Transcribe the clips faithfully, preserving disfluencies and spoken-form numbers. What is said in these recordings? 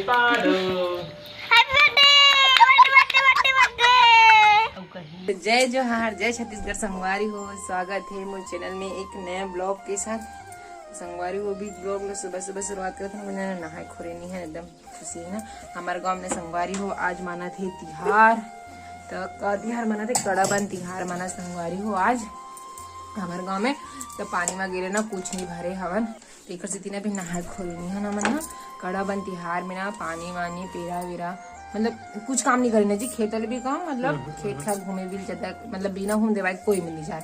Happy birthday, birthday, birthday, birthday, birthday। जय जोहार, जय छत्तीसगढ़ संगवारी हो, स्वागत हे मोर चैनल में एक नया ब्लॉग के साथ। संगवारी हो, अभी ब्लॉग ला सुबह सुबह शुरुआत करत हन, मैंने नहाए खोरे नहीं है, एकदम खुशी है ना। हमारे गांव में संगवारी हो आज मानत हे तिहार, तो का तिहार मानत हे? कड़ाबंद तिहार मानत संगवारी हो आज हमारे गांव में। तो पानी वगैरह ना कुछ नहीं भरे हवन, तेकर सेती ना अभी नहाए खोरे नहीं हन हमन ह। कड़ाबंद तिहार में ना पानी वानी, पेरा वेरा, मतलब कुछ काम नहीं करे ना जी। खेत वाले भी काम, मतलब खेत खार घूमे भी जाता, मतलब बिना हूम देवाए कोई मिल नहीं जाए,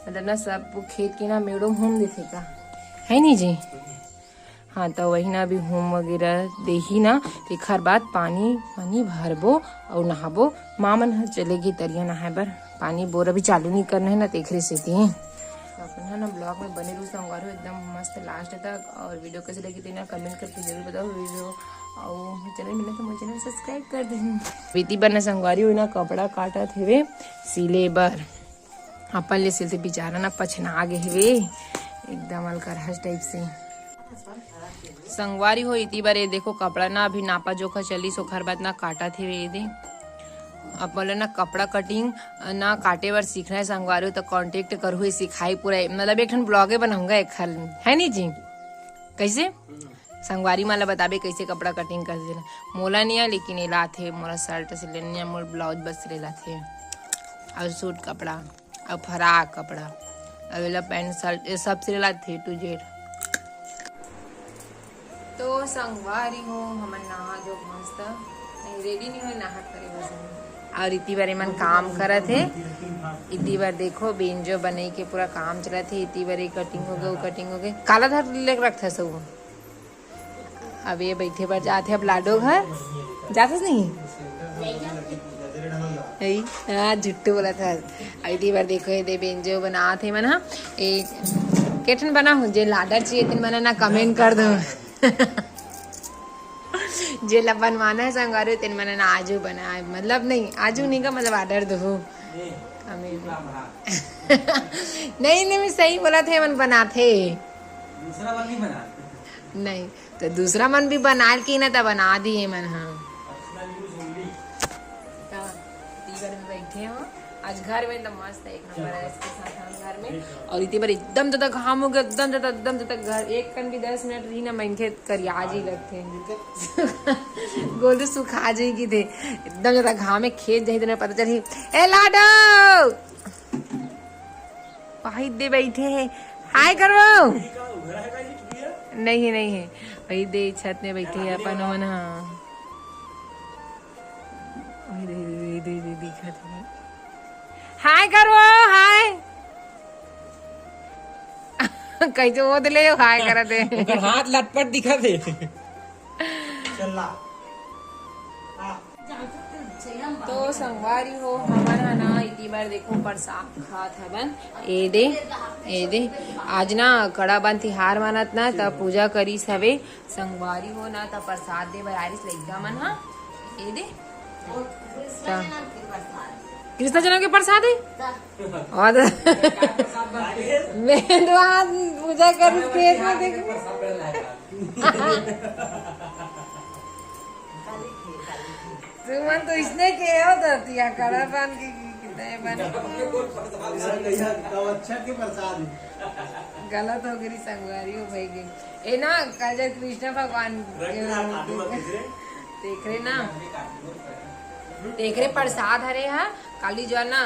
मतलब ना सब खेत के ना मेड़ो हूम देथे का, है नहीं जी? हाँ, तो वही ना अभी हूम वगैरह देही ना, तेखर बाद पानी वानी भरबो अउ नहाबो। माँ मन ह चले गे तरिया नहाए बर, पानी बोर अभी चालू नहीं करना है ना, तेखरे सेती। अपन है ना ब्लॉग में बने रहू संगवारी हो, एकदम मस्त लास्ट तक। और वीडियो कैसे लगी तेना कमेंट करके जरूर बताओ। वीडियो और चैनल मिले तो मोर चैनल सब्सक्राइब कर देहू। इती बर ना संगवारी हो ना कपड़ा काटत हेवे सिले बर, अपन ले सिलते बेचारा ना पछना गे हेवे एकदम अलकरहस टाइप से। संगवारी हो इती बर ये देखो कपड़ा ना अभी नापा जोखा चलिस, ओखर बाद ना काटत हेवे ये दे। अब बोले ना कपड़ा कटिंग ना काटे बर सीखना है संगवारी हो, तो कॉन्टेक्ट करहु, ये सिखाई पूरा, मतलब एक ठन ब्लॉगे बनाऊंगा एक हल, है नी जी? कैसे? संगवारी मन ला बताबे कैसे कपड़ा कटिंग कर देना। मोला नहीं है, लेकिन एला आथे, मोला शर्ट सिले नहीं है, मोर ब्लाउज बस सिले लाथे, और सूट कपड़ा, और फ्रॉक कपड़ा, और एला पैंट शर्ट, ये सब सिले लाथे टू जेड। तो संगवारी हो, हमन नहा धो मस्त, नहीं रेडी नहीं हो, नहा करे बस। और इती बार एमन काम करत हे, इती बार देखो बेंजो बनई के पूरा काम चलत हे। इती बार ये कटिंग हो गए, वो कटिंग हो गए, काला धर ले रखथे सब। अब ये बैठे बर जात हे अब लाडो घर, जाथस नहीं? यही, हाँ, झुट्टू बोलत हे। अब इती बार देखो ये दे बेंजो बनात हे मन हा। ए, केठन बना हो, जे लाडर चाहिए तेन मन ना कमेंट कर दो। जेला बनवाना है संगवारी, तेन मन ना आजू बनाए, मतलब नहीं, आजू नहीं का, मतलब ऑर्डर दो। हमें नहीं, नहीं, मैं सही बोलत हे, मन बनाथे। दूसरा मन नहीं बनाते। नहीं, तो दूसरा मन भी बना के ना, तो बना दिए मन, हाँ। तो टीवर में बैठे हो, आज घर में तो मस्त है, एक नंबर है इसके साथ हम घर में। और इतनी बार एकदम ज्यादा घाम हो गया, एकदम ज्यादा, एकदम ज्यादा घर एक कन भी दस मिनट रही ना, मनखे करिया जी लगथे। गोलू सुखा जाएगी थे, एकदम ज्यादा घाम में खेत जाही तो पता चलही। ए लाडो, वही दे बैठे हैं, हाय करो। नहीं है, नहीं है, वही दे छत में बैठे हैं अपन मन, हाँ। ओए रे, रे, रे, रे, दिखत हे। हाय करो, हाय। कैसे वो दिले हाय करत हे। ओकर हाथ लटपट दिखत हे। चल ला। तो संगवारी हो, हमन ह ना इती बार देखो प्रसाद खात हवन। ए दे, ए दे। आज ना कड़ाबंद तिहार मानत ना, त पूजा करिस हवे। संगवारी हो ना, त प्रसाद दे बर आरिस लइका मन ह। ए दे। का? कृष्ण जन्म के प्रसाद है? और मैं तो आज पूजा कर खेत में देख। तुमन तो इसने के हो धरतिया कड़ा पान के, के कितने बने। अच्छा के प्रसाद है। गलत हो गई संगवारी हो भाई के। ए ना, कल जब कृष्णा भगवान तेखरे ना, तेखरे प्रसाद हरे हा, काली जो ना,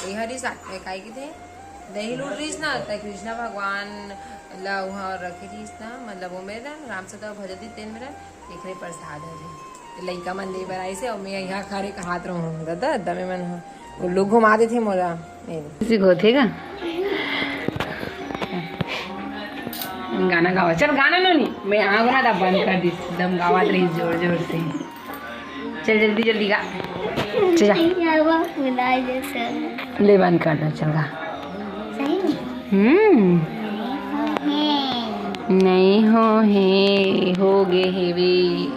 ए हरी सा, ए काई की थे, दही लूट रहीस ना, त कृष्णा भगवान ला उहाँ रखे रहीस ना, मतलब वो मेरे ना, राम सदा भजती तेन मेरा, तेखरे प्रसाद हरे। त लइका मन दे बर आइस हे, अउ मैं यहाँ खा रे कहात रहूँ, दादा, दमे मन हा। उल्लू घुमा देथे मोला। ए दे। किसी को होथे का? गाना गावा। चल गाना नोनी। मैं आगो ना दा बंद कर दी। एकदम गावत रही जोर जोर से। चल जल्दी जल्दी गा। चल जा। ले बंद कर दो, चल गा। हम्म। नहीं हो हे, हो गे हेवे।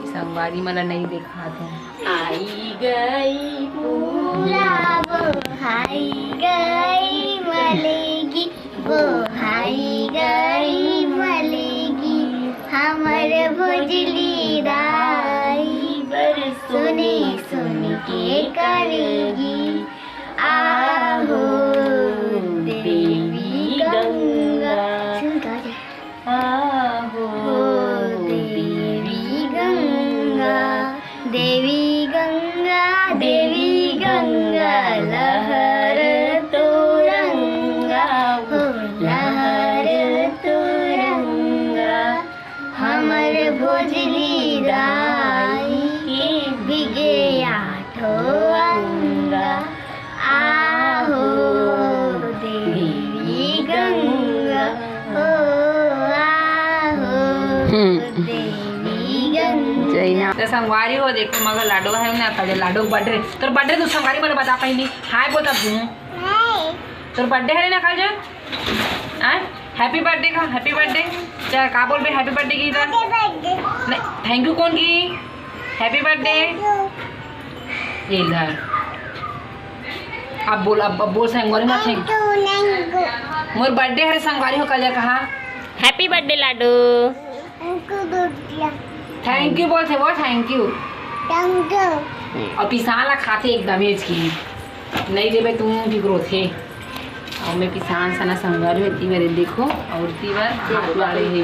संगवारी मन ला नहीं देखात हे। आई गई पूरा वो, आई गई मलेगी, वो आई गई मलेगी, हमर भोजली दाई। करेगी। आहो देवी गंगा। सुन का दे। आहो देवी गंगा, देवी गंगा, देवी गंगा, लहर तुरंगा, हो लहर तुरंगा, हमर भोजली दाई के बिगे आठो अंगा। आहो देवी गंगा, ओ आहो हम्म। देवी गंगा। जय ना। तो संगवारी हो, देखो, मगर लाडो है ना, कल लाडो बर्थडे। तोर बर्थडे तू संगवारी मन ल बता पहली। हाय बोल तब तू। हाय। तोर बर्थडे है ना कल जो? हाँ? Happy birthday का, happy birthday। चल, का बोलबे happy birthday की इधर? Happy birthday। नहीं, thank you कौन की? Happy birthday। Thank you। ये इधर। अब बोल, अब, अब बोल संगवारी में thank you। Thank you, thank you। Mor birthday हरे संगवारी हो, कल जा कहा? Happy birthday Lado. Thank you, Durga. Thank you बोलथे वो, thank you। Thank you। और पिसान ला खाथे एकदम एज की। नहीं देबे तू भी रोथे। अउ मैं पिसान सना संगवारी में तीवर देखो, अउ तीवर हाथ मारे हे।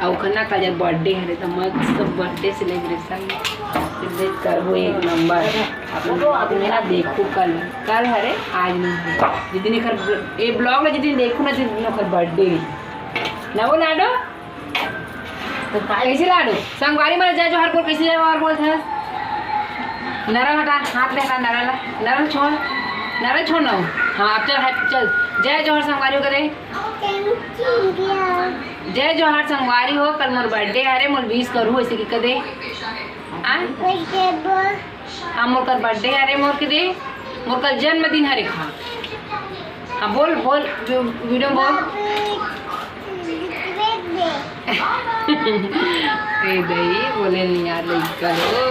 अउ खन्ना का जब बर्थडे हरे, तो मस्त बर्थडे सेलिब्रेशन, सेलिब्रेट करबो एक नंबर। अपन, अपन मेरा देखो कल, कल हरे, आज नहीं हरे। जिस दिन एकर, ये ब्लॉग ला जिस दिन देखो ना, जिस दिन ओकर बर्थडे रही। ना वो लाडो? तो कैसे लाडो? संगवारी मन जय जोहार बोल, कैसे जय जोहार बोलथे? नरल हटा, हाथ ले हटा, नरल, नरल छोड़, नरल छोड़ ना हो। हाँ, अब चल, हाथ चल। जय जोहार संगवारी हो कदे। जय जोहार संगवारी हो, कल मोर बर्थडे हरे, मोर विश करू ऐसे कि कदे। आ? हाँ, मोर कल बर्थडे हरे, मोर के दे, मोर कल जन्मदिन हरे। हाँ, हाँ, बोल, बोल, वी-, वीडियो में बोल। ए दई, बोले नहीं यार, लइका हो।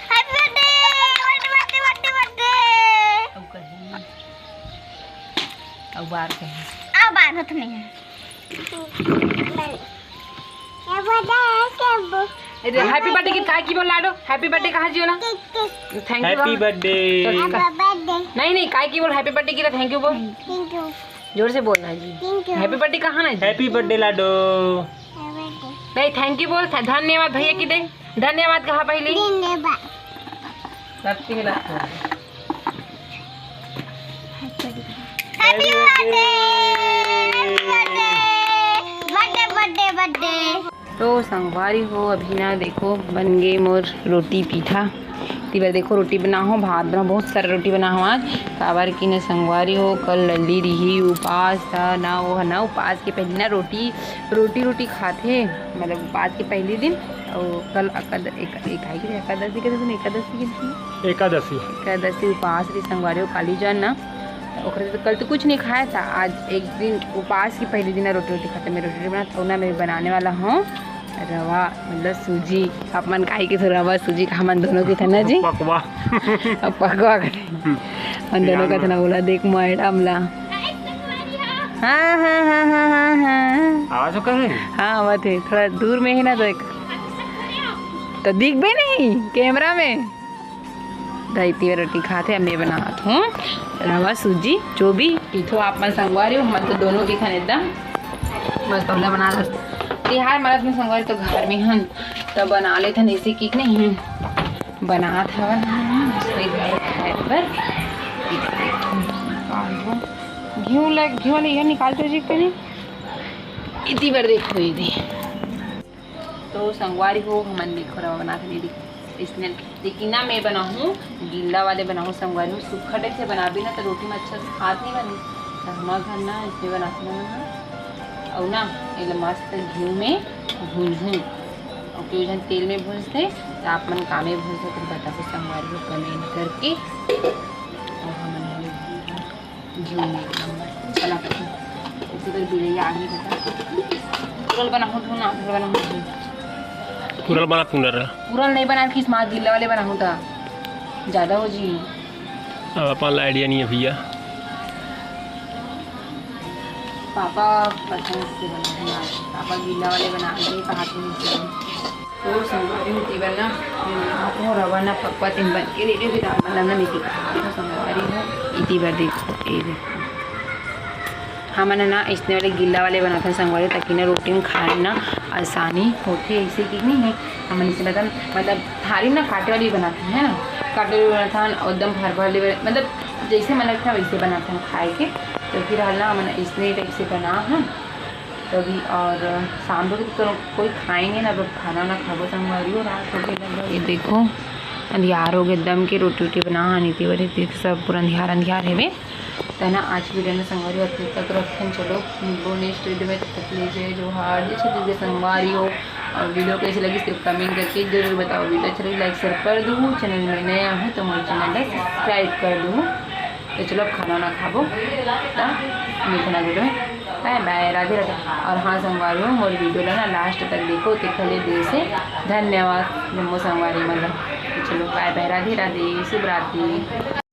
Happy birthday, birthday, birthday, birthday, birthday। अब कहीं, अब बार कहीं। अब बार होत नहीं है। अरे, happy birthday की काय की बोल लाडो? Happy birthday कहाँ जी बोला? Thank you Happy बोल। Birthday। चल, चल। Happy birthday। नहीं, नहीं, काय की बोल, happy birthday की तो thank you बोल। Thank you। जोर से बोलना जी। Thank you। Happy birthday कहाँ ना जी? Happy birthday लाडो। Happy birthday। नहीं, thank you बोल, थ-, धन्यवाद भैया की दे। धन्यवाद कहा पहली। धन्यवाद। Happy birthday, happy birthday, birthday, birthday, birthday। तो संगवारी हो, अभी ना देखो बन गे मोर रोटी पीठा। तीबर देखो रोटी बना हो, भात बना, बहुत सारा रोटी बना हो आज। काबर की ना संगवारी हो, कल लल्ली रही उपास था ना, वो है ना उपास के पहले ना रोटी, रोटी, रोटी खाथे, मतलब उपास के पहली दिन। और कल अकद-, एक, एक आई कि एकादशी के दिन, एकादशी के दिन? एकादशी। एकादशी उपास रही संगवारी हो, काली जान ना। ओकरे से कल तो कुछ नहीं खाया था, आज एक दिन उपास की पहली दिन रोटी, रोटी खाते, मैं रोटी, रोटी बनात हूँ ना, मैं बनाने वाला हूँ रवा, मतलब सूजी। आप मन काहे के तो रवा सूजी का, हमन दोनों के थे ना जी? पकवा। अब पकवा के। हम दोनों का थे ना, बोला देख मैडम ला। हाँ, हाँ, हाँ, हाँ, हाँ, हाँ। आवाज हो कहे? हाँ, आवत है। थोड़ा दूर में ही ना तो एक, तो दिखबे नहीं कैमरा में। दाई तीवर रोटी खाथे, अब मैं बनात हूँ रवा सूजी, जो भी पीठो आप मन संगवारी हो, हमन तो दोनों के खाने एकदम मस्त हमला बना दस। तिहार मरत में संगवारी तो घर में हन, तो बना लेथन ऐसे कि नहीं बनात हवन हम, मस्त एक बार खाए बर। घिउ लग, घिउ वाले ये निकाल दो जी कनी। इतनी बार देखो ये दे। तो संगवारी हो, हमन देखो रवा बनात हन, इसने, लेकिन ना मैं बनाहूँ गिल्ला वाले बनाहूँ संगवारी हो। सूखा टाइप से बनाबे ना तो रोटी में अच्छा से खात नहीं बने, तो हमारे घर ना इसमें बनाते हैं ना। और ना एला मस्त घी में भूंजहूँ, और कोई जन तेल में भूंजते, तो आप मन कामे भूंजते तो बताओ संगवारी हो कमेंट करके। और हमन घी में एक नंबर चला करके। उसी पर बिलैया आगे बता। पूरल बनाहूँ तो ना, पूरल बनाहूँ तो। पूरल बना, पूरल। पूरल नहीं बना, किस माँ गिल्ला वाले बनाहूँ तो ज़्यादा हो जी। अब अपन ला आइडिया नहीं है भैया। पापा पसंद से बनाहूँ ना, पापा गिल्ला वाले बना नहीं पाते हैं। तो संगवारी हो, इति बर ना, हम्म, आप हो रवा ना पकवा तेन बन के रेडी होगे, तो आप मन ला ना मैं दिखाथों संगवारी हो, इति बर देखो, ये देखो। हमन ना अइसने वाले गिल्ला वाले बनाथन संगवारी, ताकि ना रोटी में खाए ना आसानी होथे। ऐसे कि नहीं है, हमन इसे बता, मतलब थारी ना काटे वाली बनाथन, है ना, काटे वाली बनाथन, एकदम भर भर ले, मतलब जैसे मन लगता है वैसे बनाथन खाए के। तो फिर हाल ना हमन अइसने टाइप से बना, हाँ। तो अभी और शाम को तो कोई खाए नहीं ना, अब खाना ना खाबो संगवारी हो, रात हो गई लगभग। ये देखो, अंधियार हो गए एकदम के, रोटी वोटी बना, हाँ, नहीं थी बड़ी, देख सब पूरा अंधियार अंधियार हेवे। तो ना आज वीडियो में संगवारी अतने तक रखें। चलो मिलबो नेक्स्ट वीडियो में, तब तक के लिए जय जोहार, जय छत्तीसगढ़ संगवारी हो। और वीडियो कैसे लगी सिर्फ कमेंट करके जरूर बताओ। वीडियो अच्छा लगे लाइक शेयर कर दो, चैनल में नया हो तो मोर चैनल ला सब्सक्राइब कर दो। तो चलो अब खाना वाना खाबो, तो मिलते ना वीडियो में। बाय बाय, राधे राधे। और हाँ संगवारी हो, मोर वीडियो ला ना लास्ट तक देखो, तेखर ले दिल से धन्यवाद जम्मो संगवारी मन ला। तो चलो बाय बाय, राधे राधे, शुभ रात्रि।